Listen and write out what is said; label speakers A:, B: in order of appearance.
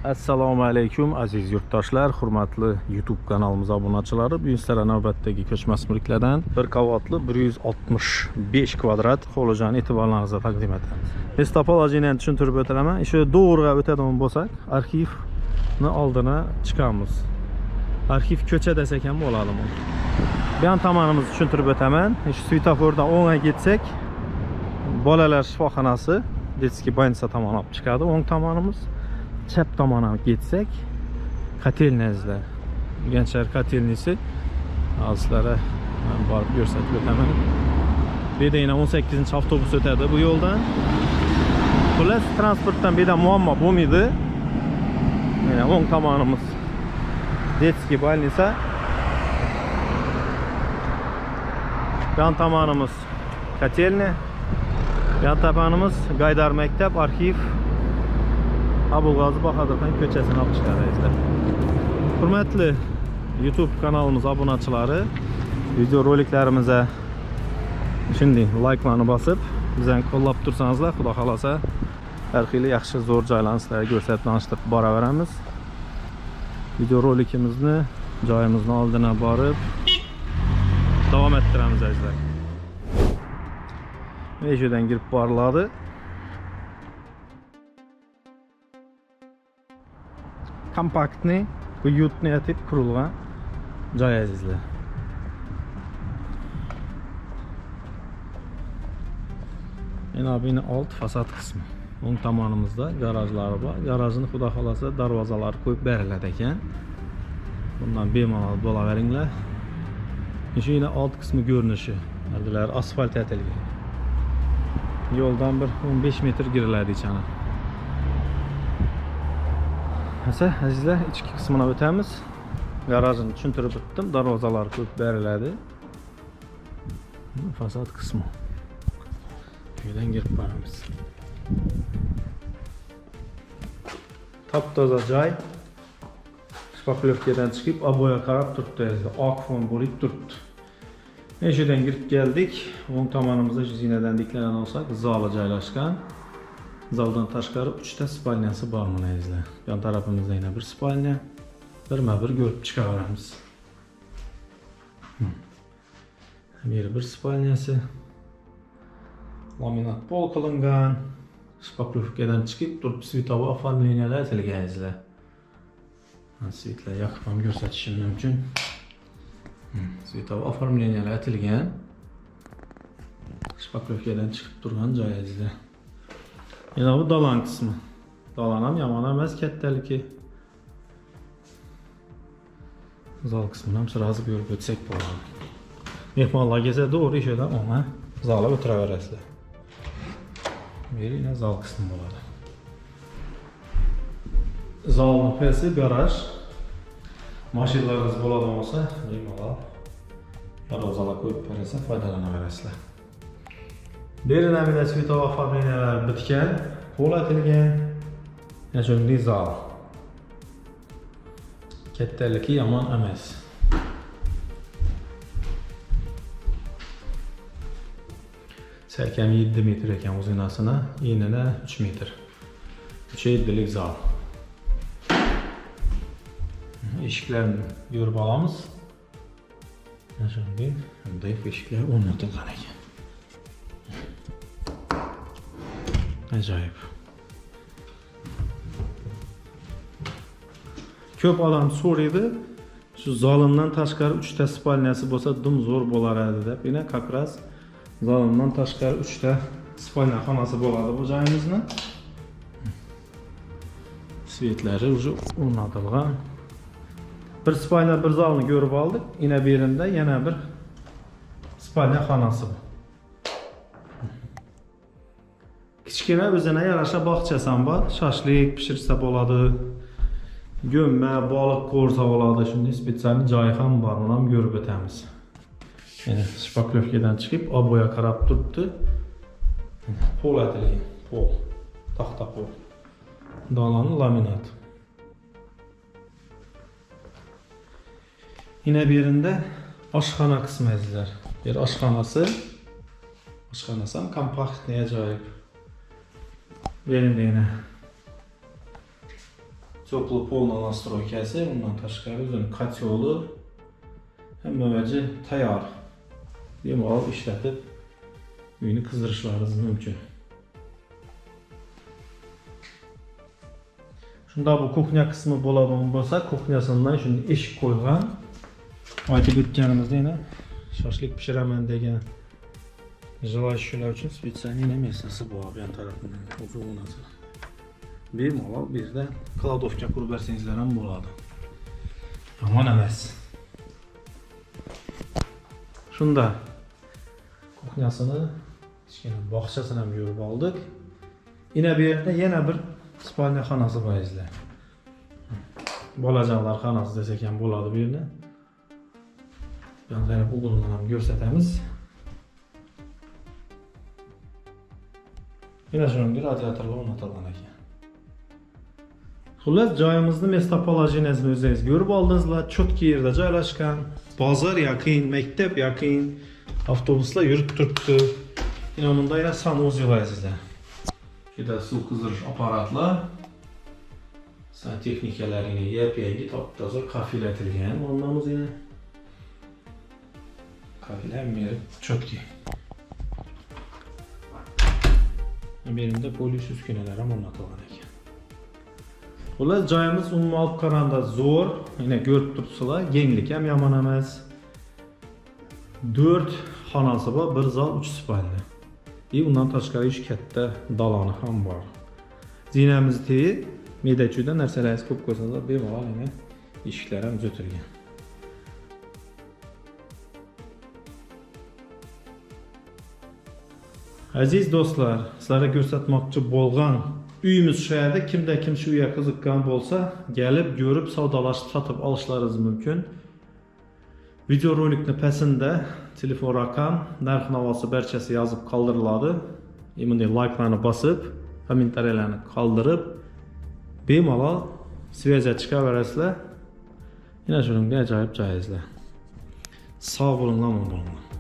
A: Assalomu alaykum aziz yurtdoshlar, hurmatli YouTube kanalimiz obunachilari. Bugun sizlarga navbatdagi ko'chmas mulklardan bir qavatli 165 kvadrat hovlijani e'tiborlaringizga taqdim etamiz. Topologiyani tushuntirib o'taman. Shu to'g'riga o'tadigan bo'lsak, arxivni oldina chiqamiz. Arxiv ko'cha desak ham bo'ladi buni. Bu yon tomonimizni tushuntirib o'taman. Shu svetofordan o'ngga ketsak, bolalar shifoxonasi, детский больница tomon olib chiqadi o'ng tomonimiz. Chap tomona ketsak, kotelniy azizlar. Urganch shahar kotelniysi. Hozir borib ko'rsatib o'taman. Bu yerda yana 18-avtobus o'tadi bu yo'ldan. Xullas, transportdan bu yerda muammo bo'lmaydi. Mana o'ng tomonimiz детский больница. Yon tomonimiz kotelniy. Yon tomonimiz Gaydar maktab, arxiv, Abulg'ozi Bahodirxon ko'chasini olib chiqadi azizlar. Hurmatli YouTube kanalimiz obunachilari, video roliklarimizga shunday likelarni bosib, bizani qo'llab tursangizlar, xudo xolasa har xil yaxshi zo'r joylarni sizlarga ko'rsatib tanishtirib boraveramiz. Video rolikimizni joyimizni oldina borib davom ettiramiz azizlar. Mana girib boriladi. Kompaktni, уютный etib qurilgan joy azizlar. Mana buni old fasad qismi. O'ng tomonimizda garajlari bor. Garajni xudo xolasa darvozalari qo'yib beriladi ekan. Bundan bemalol bo'laveringlar. Shu yana old qismi ko'rinishi. Halilar asfalt etilgan. Yo'ldan bir 15 metr giriladi ichana. Esa azizlar, ichki qismini o'tamiz. Garajini tushuntirib o'tdim, darvozalar ko'p beriladi. Fasad qismi. Bu yerdan kirib boramiz. Top-toza joy. Shpaklyovkadan chiqib, oboya qarab turibdi azizlar. Oq fon bo'lib turibdi. Mana shu yerdan kirib keldik. O'ng tomonimizda shu zinadan diklangan olsak, zali joylashgan. Zaldan tashqari 3 ta spalnyasi bor mana azizlar. Yon tarafimizda yana bir spalnya. Birma-bir ko'rib chiqaveramiz. Bu yeri bir spalnyasi. Laminat pol qilingan. Shpaklyovkadan chiqib turib svetovoy оформлениялар etilgan azizlar. Svetlar yoqib ham ko'rsatishim mumkin. Svetovoy оформлениялар etilgan. Shpaklyovkadan chiqib turgan joy azizlar. Yana bu dalan qismi. Dalan ham yomon emas, kattaligi. Zal qismini ham sirasi ko'rib o'tsak bo'ladi. Mehmonlar kelsa to'g'ri o'sha o'ng'a zalga o'tiraverasizlar. Bu yer yana zal qismi bo'ladi. Zalning pasti garaj. Mashinalaringiz bo'ladigan bo'lsa, bemalol darvozalar qo'yib bersa foydalanaverasizlar. Bu yerda ham svetov оформлениялар bitgan, pol atilgan. Yana shunday zal. Kattaligi yomon emas. Salkam 7 metr ekan uzunasini, enini 3 metr. 3.7lik zal. Eshiklarni ko'rib olamiz. Mana shunday MDF eshiklar o'rnatilgan ekan. Ajoyib. Ko'p odam so'raydi, shu zalimdan tashqari 3 ta spalnyasi bo'lsa dum zo'r bo'lar edi deb. Yana как раз zalimdan tashqari 3 ta spalnya xonasi bo'ladi bu joyimizni. Svetlari уже o'rnatilgan. Bir spalnya, bir zalni ko'rib oldik. Yana bu yerda yana bir spalnya xonasi bu. Kichkina o'zine yarasha bog'chasi ham bor. Shashlik pishirsa bo'ladi. Gömme, baliq qo'rsa bo'ladi. Shunday spetsial joyi ham bor. Uni ham ko'rib o'tamiz. Yana shpaklyovkadan chiqib, oboya qarab turibdi. Pol atilgan, pol. Taxta pol. Dalani laminat. Yine bir yerinde oshxona qismi azizlar. Bu yer oshxonasi. Oshxonasi ham kompakt, ajoyib. Bu yerda yana Теплый polna настройка si, undan tashqari o'zini котёл i, hamma vaji tayyor. Bemalol ishlatib uyni qizdirishlaringiz mumkin. Shunda bu kuxnya qismi bo'ladigan bo'lsa, kuxnyasidan shuni eshik qo'ygan. Aytib o'tganimizda yana shashlik pishiraman degan желающий lar uchun специальный место si bor bu yon tarafidan uzunasi. Bemalol bu yerda кладовка qurib bersangizlar ham bo'ladi. Yomon emas. Shunda kuxnyasini, kichkina bog'chasini ham yurib oldik. Yana bu yerda yana bir спальня xonasi bor, azizlar. Bolajonlar xonasi desak ham bo'ladi bu yerni. Bu taraf угол ini ham ko'rsatamiz. Yana shunga radiatorlar o'rnatilgan ekan. Xullas, joyimizni местоположение sini o'zingiz ko'rib oldingizlar. Чётко yerda joylashgan. Bozor yaqin, maktab yaqin, avtobuslar yurib turibdi. Yine bunda yana санузел, azizlar. Juda suv qizdirish apparatlar, santexnikalarini yap-yangi, top-toza kafilatilgan vannamiz yana. Kafel hamma yeri чётко. Bu yerda polis uskunalar ham o'rnatilgan ekan. Xullas, joyimiz umuman olib qaraganda zo'r. Yine ko'rib turibsizlar, kenglik ham yomon emas. 4 xonasi bor, bir zal, 3 спальня. И undan tashqari ish katta daloni ham bor. Zinamiz teyi mayda-chuyda narsalaringizni ko'p qo'ysangizlar bemalol, yana eshiklar ham uzatilgan. Aziz do'stlar, sizlarga ko'rsatmoqchi bo'lgan uyimiz shu yerda. Kimda kim shu uyga qiziqqan bo'lsa, kelib ko'rib, savdolashib sotib olishlaringiz mumkin. Video rolikni pastida telefon raqam, narx navosi barchasi yozib qoldiriladi. Bunday layklarni bosib, kommentariyalarni qoldirib, bemalol связь chiqaverasizlar. Yana shuningdek ajoyib joyingizlar. Sog' bo'linglar, omon bo'linglar.